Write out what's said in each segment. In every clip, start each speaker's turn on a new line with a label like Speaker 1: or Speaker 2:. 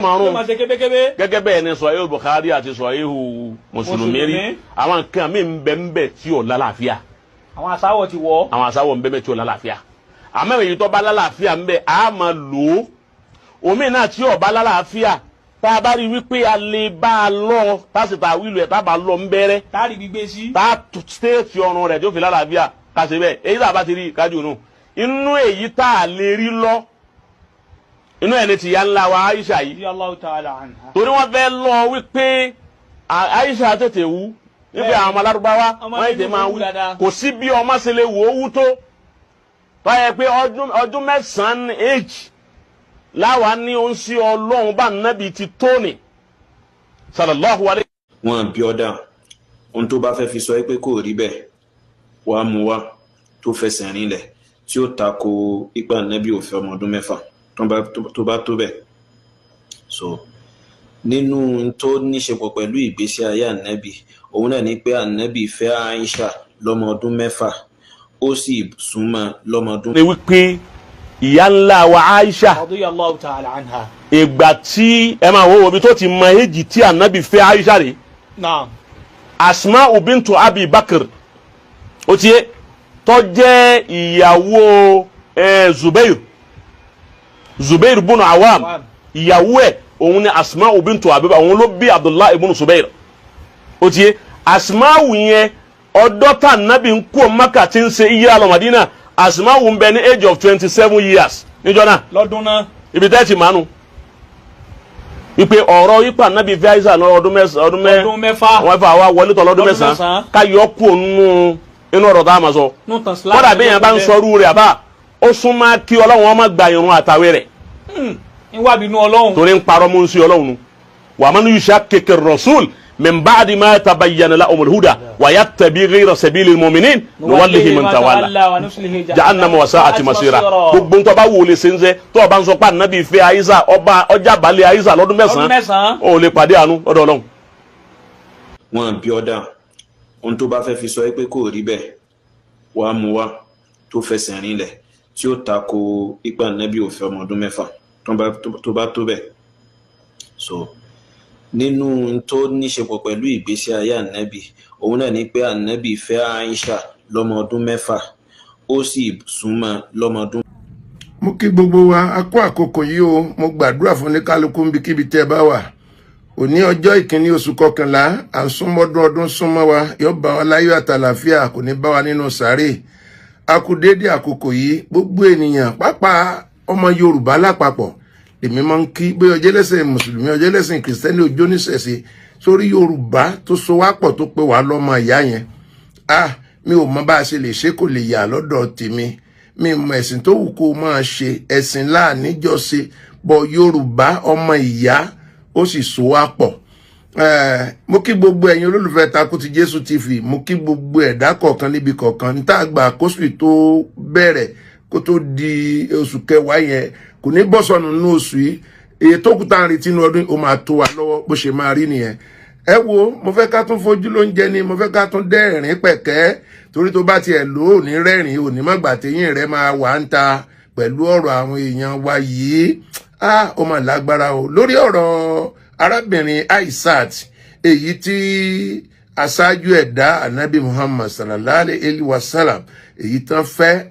Speaker 1: Márùn.
Speaker 2: Máa ṣe kébékébé.
Speaker 1: Gẹ́gẹ́ bẹ́ẹ̀ ni Sọ̀híhù Bukhari àti Sọ̀híhù Mùsùlùmí rí.
Speaker 2: Mùsùlùmí.
Speaker 1: Àwọn nǹkan mi ń bẹ ń bẹ tí ò lálàáfíà.
Speaker 2: Àwọn àsáwọ̀ ti wọ̀.
Speaker 1: Àwọn asáwọ̀ ń bẹ bẹ tí ò lálàáfíà, àmọ́ èyí tó bá lálàáfíà ń bẹ, á máa lò ó. Omi náà tí ò bá lálàáfíà, tá a bá rí wípé a lè bá a lọ, tá a sì ta wílù ẹ̀, tá a bá lọ ń bẹ́rẹ́,
Speaker 2: táàrí gbígbé sí.
Speaker 1: Tá a stéètì ọrùn rẹ̀ tí ó fi lálàáfíà, ká ṣe bẹ́ẹ̀. Èyí tá a bá ti rí kájú nù inú èyí tá a lè rí lọ inú ẹ̀ ní ti ya ńlá wa Aisha yìí.
Speaker 2: Radiyallahu ta'ala anha.
Speaker 1: Torí wọ́n fẹ́ lọ wípé Aisha tètè wú wípé àwọn ọmọ alárúbáwá
Speaker 2: Ọmọ
Speaker 1: wọ́n tètè
Speaker 2: nínú
Speaker 1: máa
Speaker 2: wú
Speaker 1: wú
Speaker 2: dáadáa.
Speaker 1: Kò sí bí ọmọ ṣe lè wò ó wú tó tọ́yẹ pé ọdún 9 age láwa ní ó ń sí Ọlọ́run bá nábì ti tóní sallallahu alayhi.
Speaker 3: Wọn bí ọdà ohun tó bá fẹ́ fi sọ pé kò rí bẹ́ẹ̀, wàá mú wá tó fẹsẹ̀ rinlẹ̀ tí ó tako ipa nẹ́bí òfin ọmọ ọdún 6 tó bá tó bẹ́ẹ̀. So nínú tó níṣepọ̀ pẹ̀lú ìgbésí ayé ànẹ́bí, òun náà ni pé ànẹ́bí fẹ́ Aisha lọ́mọ ọdún 6, ó sì súnmọ́ lọ́mọ ọdún
Speaker 1: Ni wípé ìyá ńlá wa Aisha,
Speaker 2: Radiyallahu ta'ala anha.
Speaker 1: Ìgbà tí ẹ máa wo omi tó ti mọ èjì tí ànábì fẹ́ Aisha rèé.
Speaker 2: Naam.
Speaker 1: Asma bintu Abi Bakr, ó ti yé, tó jẹ́ ìyàwó Zubair, Zubair bunu Awam.
Speaker 2: Awam.
Speaker 1: Ìyàwó ẹ̀ òun ni Asma bintu Abi Bakr, òun ló bí Abdullahi ibn Zubair. Ó ti yé, Asma yẹn, ọdọ́ tá ànábì ń kú Maka tí ń ṣe iye alọ Madina, Asma ń bẹ ní age of 27 years níjọ́ náà.
Speaker 2: Lọ́dún náà.
Speaker 1: Ibi tẹ́ ti mánu wípé ọ̀rọ̀ yípa ànábì fẹ́ Aisha ní ọdún 9, ọdún mẹ́
Speaker 2: Ọdún 6.
Speaker 1: Wọ́n fà wá wọlé tọ̀ lọ́dún
Speaker 2: Lọ́dún
Speaker 1: 9.
Speaker 2: 9.
Speaker 1: Ká yọ kú nínú inú ọ̀rọ̀ tá a máa sọ.
Speaker 2: Nù tàn sílámù.
Speaker 1: Kódà bí yẹn bá ń sọrú rẹ̀, àbá ó súnmọ́ kí Ọlọ́run ọmọ gba irun àtàwé rẹ̀.
Speaker 2: Ń wá bínú Ọlọ́run.
Speaker 1: Torí ń parọ́ mú ń sí Ọlọ́run nu. Wa man yushakkiki rasul min ba'di ma tabayyana lahumul huda wa yattabi ghayra sabilil mu'minin nuwallihi man tawalla
Speaker 2: wa nuslihi
Speaker 1: jahannama wa sa'ati masira. Gbogbo ntọ́ bá wò lè ṣe ń sẹ́ tó o bá ń sọ pé ànábì fẹ́ Aisha, ọba ọjà balẹ̀ Aisha lọ́dún
Speaker 2: Ọdún
Speaker 1: 9,
Speaker 2: 9.
Speaker 1: ó lè pàdé àánú lọ́dọ̀ Ọlọ́run.
Speaker 3: Wọn bí ọdà ohun tó bá fẹ́ fi sọ pé kò rí bẹ́ẹ̀, wàá mú wá tó fẹsẹ̀ rinlẹ̀ tí ó tako ipa nẹ́bí òfin ọmọ ọdún 6 tó bá tó bẹ́ẹ̀. So nínú tó níṣepọ̀ pẹ̀lú ìgbésí ayé ànẹ́bí, òun náà ni pé ànẹ́bí fẹ́ Aisha lọ́mọ ọdún 6, ó sì súnmọ́ lọ́mọ ọdún
Speaker 4: Mo kí gbogbo wa, a kó àkókò yìí o. Mo gbàdúrà fún ní kálukú níbikíbi tẹ́ ẹ bá wà. Òní ọjọ́ ìkíní oṣù kọkànlá, à ń súnmọ́dún, ọdún súnmọ́ wa, yóò bá wa láyọ̀ àtàlàfíà, kò ní bá wa nínú sàárè. A kú déédé àkókò yìí, gbogbo ènìyàn, pápá ọmọ Yorùbá lápapọ̀ lèmi máa ń kí, bóyá ọjọ́ ẹlẹ́sìn Mùsùlùmí, ọjọ́ ẹlẹ́sìn Kìrìsìtẹ́nì, ojú oníṣẹ̀ṣe, sórí Yorùbá tó so wá pọ̀, tó pé wàá lọ́mọ ìyá yẹn. Ah, mi ò mọ bá a ṣe lè ṣe, kò lè yà lọ́dọ̀ tèmi. Mi mọ ẹ̀sìn tó wù kó o máa ṣe, ẹ̀sìn láàníjọ́ ṣe bọ Yorùbá ọmọ ìyá, ó sì so wá pọ̀. Mo kí gbogbo ẹ̀yin olólùfẹ́ Takuti Jésù TV, mo kí gbogbo ẹ̀dá kọ̀ọ̀kan níbi kọ̀ọ̀kan ní tá a gbà kóṣù tó bẹ̀rẹ̀ kó tó di oṣù kẹwàá yẹn, kò ní bọ́ sọnù nínú oṣù yìí. Èyí tó kù tá à ń retí inú ọdún, ó máa tó wa lọ́wọ́. Bó ṣe máa rí nìyẹn. Ẹ wo, mo fẹ́ ká tún fojú lóúnjẹ ni, mo fẹ́ ká tún dẹ́rìn pẹ̀kẹ́, torí tó bá tiẹ̀ lò ó ní rẹ́rìn, òní mọ̀gbà téyín rẹ̀ máa wà ń ta pẹ̀lú ọ̀rọ̀ àwọn èèyàn wa yìí. Ah, ó mà lágbára o, lórí ọ̀rọ̀ arábìnrin Aishat, èyí tí aṣáájú ẹ̀dá anabi Muhammad sallallahu alayhi wa sallam, èyí tán fẹ́.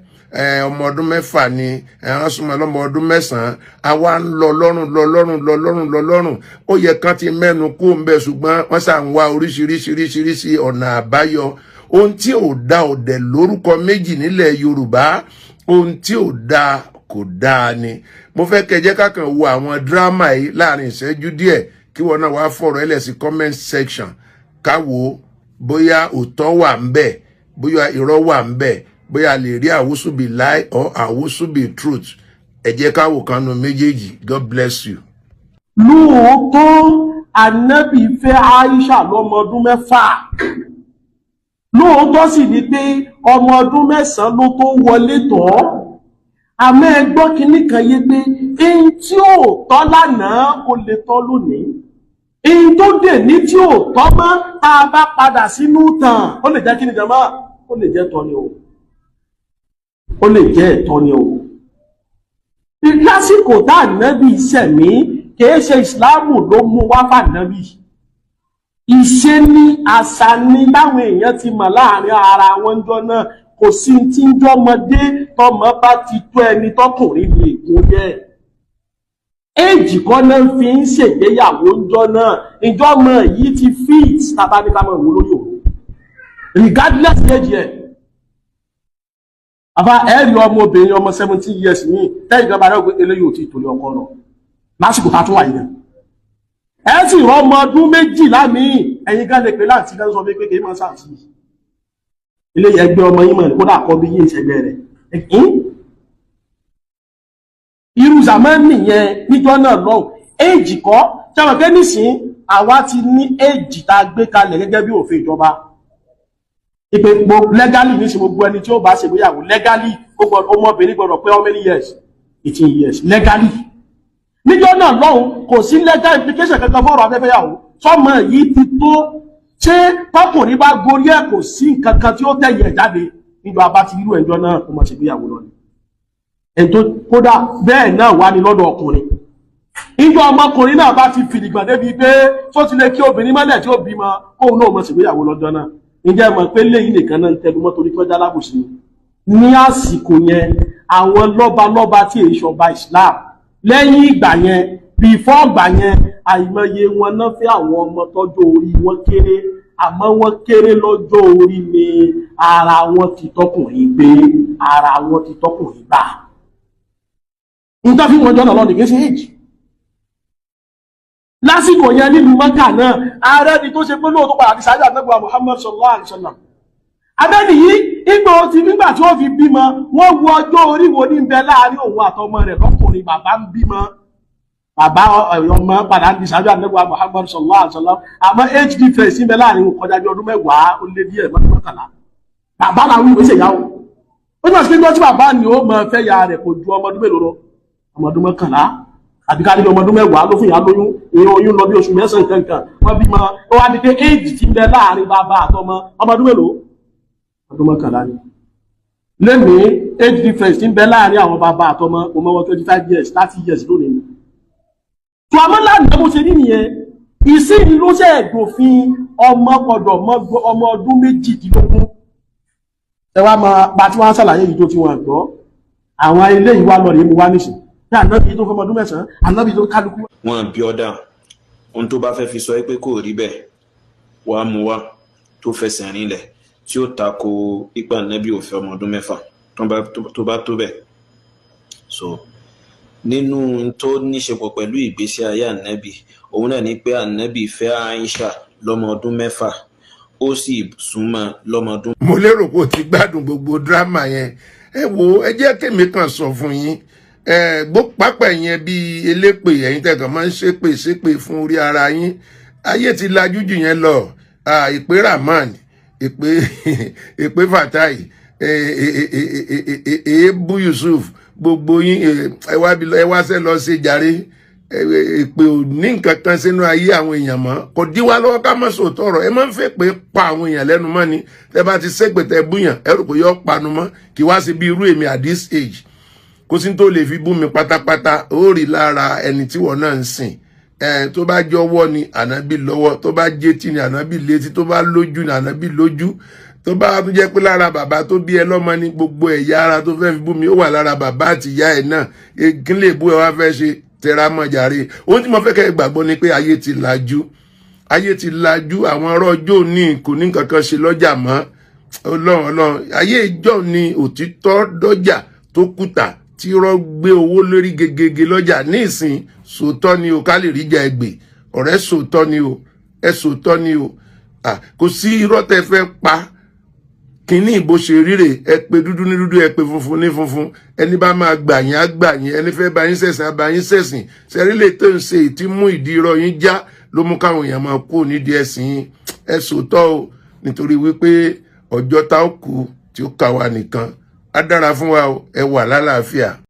Speaker 4: Ọmọ ọdún 6 ni wọ́n súnmọ́ lọ́mọ ọdún 9. Àwa ń lọ lọ́rùn, lọ lọ́rùn, lọ lọ́rùn, lọ lọ́rùn. Ó yẹ kán ti mẹ́nu kó ń bẹ, ṣùgbọ́n wọ́n ṣà ń wá oríṣiríṣiríṣiríṣi ọ̀nà àbáyọ. Ohun tí ò da ò dẹ̀ lórúkọ méjì nílẹ̀ Yorùbá. Ohun tí ò da kò dáa ni. Mo fẹ́ kẹ́ jẹ́ ká kàn wo àwọn dírámà yìí láàrin ìṣẹ́jú díẹ̀, kí wọn náà wá fọ̀rọ̀ ẹlẹ̀ sí comment section, ká wo bóyá òótọ́ wà ń bẹ̀, bóyá irọ́ wà ń bẹ̀, bóyá a lè rí àwùsùbì lie or àwùsùbì truth. Ẹ jẹ́ ká wò kánú méjèèjì. God bless you.
Speaker 5: Lóòótọ́, ànábì fẹ́ Aisha lọ́mọ ọdún 6. Lóòótọ́ sì ni pé ọmọ ọdún 9 ló tó wọlé tọ́. Àmọ́ ẹ gbọ́ kinní kan yé pé ẹni tí ò tọ́ lánàá kò lè tọ́ lónìí. Ẹni tó dè ní tí ò tọ́ mọ́, tá a bá padà sínú tàn, ó lè jẹ́ kíni jama? Ó lè jẹ́ tọ́ ni o, ó lè jẹ́ ẹ̀tọ́ ni o. Lásìkò tá ànábì sẹ̀mí Kìí ṣe ìsìláàmù ló mú wá fànábì. Ìṣe ní àṣà ní táwọn èèyàn ti mọ̀ láàrin ara wọn jọ náà. Kò sí tí ń jọmọdé, tọmọ bá ti tó ẹni tọkùnrin lè gún yẹ. Éèjì kan náà fi ń ṣègbéyàwó ńjọ náà. Ìjọmọ yìí ti fit tàbá ní ká mọ̀ wò lórí òun regardless age ẹ̀. Àbá ẹ̀rí ọmọbìnrin ọmọ 17 years ní tẹ́yìn ìjọba rẹ̀ pé eléyìí ò tí ì torí ọkọ lọ lásìkò tá a tún wà yìí náà. Ẹ sì rọ ọmọ ọdún 12 míì, ẹ̀yin gan lè pè láti gan sọ pé kì í máa sáàtì eléyìí, ẹgbẹ́ ọmọ yín mọ̀ ní kódà kọ́ bí yín ìṣẹ̀gbẹ́ rẹ̀. Irú zamani yẹn níjọ́ náà lọ́hùn, éèjì kọ́. Ṣé pé nísìn àwa ti ní éèjì tá a gbé kalẹ̀ gẹ́gẹ́ bí òfin ìjọba ìpè gbogbo legally nísìn, gbogbo ẹni tí ó bá ṣègbéyàwó legally, ọmọbìnrin gbọ́dọ̀ pé how many years? 18 years legally. Níjọ́ náà lọ́hùn, kò sí legal implication kankan fọ́rọ̀ afẹ́fẹ́yàwó. Sọmọ yìí ti tó, ṣé tọkùnrin bá gorí ẹ̀, kò sí nǹkan kan tí ó tẹ̀yìn ẹ̀ jáde. Níjọ́ abá ti irú ẹjọ́ náà, kó máa ṣègbéyàwó lọ ni. Ẹni tó kódà bẹ́ẹ̀ náà wá ní lọ́dọ̀ ọkùnrin, ìjọ ọmọkùnrin náà bá ti fìdìgbọ̀n débi pé tó ti lè kí obìnrin mọ́lẹ̀ tí ó bímọ, kóun náà mọ̀ ṣègbéyàwó lọ́jọ́ náà. Ǹjẹ́ mọ̀ pé léyìí nìkan náà ń tẹnu mọ́ torí pé alábòsí ni? Ní àsìkò yẹn, àwọn lọ́balọ́ba tí èyí ṣọba Islam lẹ́yìn ìgbà yẹn, before ìgbà yẹn, àìmọye wọn náà fẹ́ àwọn ọmọ tọ́jọ́ orí wọn kéré, àmọ́ wọ́n kéré lọ́jọ́ orí ni, ara wọn ti tọkùnrin gbé, ara wọn ti tọkùnrin gbà. Nítorí fi wọn jọ́nà lọ́nà ìgbésí age lásìkò yẹn nílùú Mẹ́kà náà, ààrẹ ni tó ṣe pé lóòótọ́ padà ti sáájú àtẹ́gbà Muhammad sallallahu alaihi wasallam. Abẹ́ni yìí, ìgbà tí nígbà tí ó fi bímọ, wọ́n wo ọjọ́ orí wo ní bẹ láàrin òun àtọmọ rẹ̀ lọ́kùnrin. Bàbá ń bímọ, bàbá ọmọ padà ń di sáájú àtẹ́gbà Muhammad sallallahu alaihi wasallam, àmọ́ age difference ń bẹ láàrin òun kọjá bí ọdún 10 ó lé díẹ̀, 11. Bàbá làwọn ìwé ṣèyàwó ó ní wọ́n ti gbọ́ tí bàbá ni ó mọ fẹ́ ya rẹ̀ kò ju ọmọ ọdún mélòó lọ? Ọmọ ọdún 11 àbí ká níbi ọmọ ọdún 10 ló fún ìyá lóyún. Èèyàn oyún lọ bí oṣù 9 kankan, wọ́n bímọ. Ó wá di pé éèjì tí ń bẹ láàrin bàbá àtọmọ, ọmọ ọdún mélòó? Ọdún 11 ni. Lẹ́nìí, age difference tí ń bẹ láàrin àwọn bàbá àtọmọ kò mọ́wọ́ 25 years, 30 years lónìí ni. Tó àmọ́ lánàá, bó ṣe rí nìyẹn. Ìsìn ló ṣe ẹ̀dòfin ọmọ gbọ́dọ̀ ọmọ ọdún 18. Ẹ wá máa bá tí wọ́n á ṣàlàyé yìí tó tí wọ́n gbọ́. Àwọn ilé ìwà lọ rèé mu wá nísìn ní ànábì tó fọmọ ọdún 9, ànábì tó kálukú.
Speaker 3: Wọn bí ọdà, ohun tó bá fẹ́ fi sọ pé kò rí bẹ́ẹ̀, wàá mú wá tó fẹsẹ̀ rinlẹ̀ tí ó tako ipa nẹ́bí ò fẹ́ ọmọ ọdún 6 tó bá tó bẹ́ẹ̀. So nínú tó níṣepọ̀ pẹ̀lú ìgbésí ayé ànábì, òun náà ní pé ànábì fẹ́ Aisha lọ́mọ ọdún 6, ó sì súnmọ́ lọ́mọ ọdún.
Speaker 4: Mo lérò pé o ti gbádùn gbogbo dírámà yẹn. Ẹ wo, ẹ jẹ́ kémi kan sọ fún yín. Ẹ gbó pápá yẹn bíi elépè, ẹ̀yin tẹ̀kàn máa ń ṣépè ṣépè fún orí ara yín. Ayé ti lajú jù yẹn lọ. Ìpè Rahman, ìpè ìpè Fatai, èébú Yusuf, gbogbo yín, ẹ wá sẹ́ lọ ṣe jàre. Èpè ò ní nǹkan kan sínú ayé àwọn èèyàn mọ́. Kò dí wa lọ́wọ́ ká má sòótọ́ ọ̀rọ̀. Ẹ máa ń fẹ́ pé pa àwọn èèyàn lẹ́nu mọ́ ni. Tẹ́ bá ti ṣépè, tẹ́ búyàn, ẹ rò pé yọ panu mọ́. Kí wá sí bí irú èmi at this age, kó sí tó lè fi bú mi pátápátá, ó rí lára ẹni tí wọ́n náà ń sìn. Ẹ tó bá jọ̀wọ́ ni ànábì lọ́wọ́, tó bá jétí ni ànábì létí, tó bá lójú ni ànábì lójú, tó bá tún jẹ́ pé lára bàbá tó bí ẹ lọ́mọ ní gbogbo ẹ̀yà ara tó fẹ́ fi bú mi, ó wà lára bàbá àti ìyá ẹ̀ náà. Ìkínlẹ̀ èbú ẹ wá fẹ́ ṣe tẹra mọ́ jàre. Ohun tí mo fẹ́ kẹ́ ẹ gbàgbọ́ ni pé ayé ti lajú, ayé ti lajú. Àwọn ọ̀rọ̀ ọjọ́ òní kò ní nǹkan kan ṣe lọ́jà mọ́. Ọlọ́run, ọlọ́run, ayé ìjọ ni òtítọ́ dọ́jà tó kùtà tí irọ́ gbé owó lórí gegege lọ́jà. Ní ìsìn, sòótọ́ ni o, ká lè rí ìjà ẹgbẹ́ ọ̀rẹ́. Sòótọ́ ni o, ẹ sòótọ́ ni o. Kò sí irọ́ tẹ fẹ́ pa kínní ìbò ṣe ríre. Ẹ pé dúdú ní dúdú, ẹ pé funfun ní funfun. Ẹni bá máa gbà yín á gbà yín, ẹni fẹ́ bá yín ṣẹ̀sìn á bá yín ṣẹ̀sìn. Ṣẹ̀rí lè tó ń ṣe ìtí mú ìdí irọ́ yín já ló mú káwọn èèyàn máa kú nídìí ẹ̀sìn yín. Ẹ sòótọ́ o, nítorí wípé ọjọ́ tá ó kú tí ó kà wá nìkan á dára fún wa o. Ẹ wà lálàáfíà.